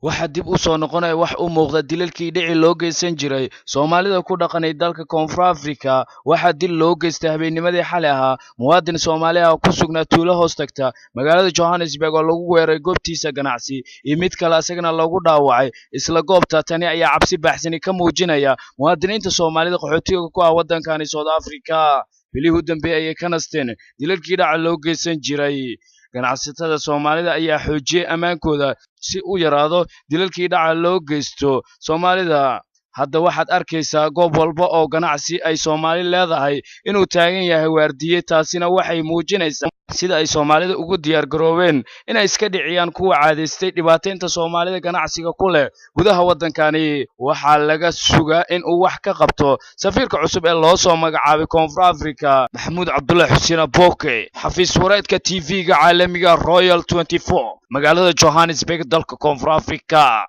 Waxaa dib u soo noqonaya wax u muuqda dilalkii dhici loo geysan jiray Soomaalida ku dhaqanay dalka Koonfur Afrika. Waxaa dil loo geystay habeennimadii xalay ahaa muwaadin Soomaali ah ku sugnaa tuulo hoos tagta magaalada Johannesburg oo lagu weeraray goobtiisa ganacsi, iyo mid kale isagana lagu dhaawacay isla goobta. Tani ayaa cabsi baaxsani ka muujinaya muwaadiniinta Soomaalida qaxootiga ku ah waddankani South Africa. Bilihii u dambeeyey ayay ka nasteen dilalkii dhaca loo geysan jiray. Ganacsatada Soomaalida ayaa xoojiyey ammaankooda si u yaraado dilalkii dhaca loo geysto Soomaalida. Hadda waxaad arkaysaa goob walba oo ganacsi ay Soomaali leedahay inuu taagan yahay waardiye. Taasina waxay muujinaysaa sida ay Soomaalida ugu diyaar garoobeen inay iska dhiciyaan kuwa caadaystay dhibaataynta Soomaalida ganacsiga ku leh gudaha waddankani. Waxaa laga sugaa in uu wax ka qabto safiirka cusub ee loo soo magacaabay Koonfur Africa, Maxamuud Cabdullahi Xuseen Aboke, xafiis wareedka TV-ga caalamiga Royal 24, magaalada Johannesburg, dalka Koonfur Africa.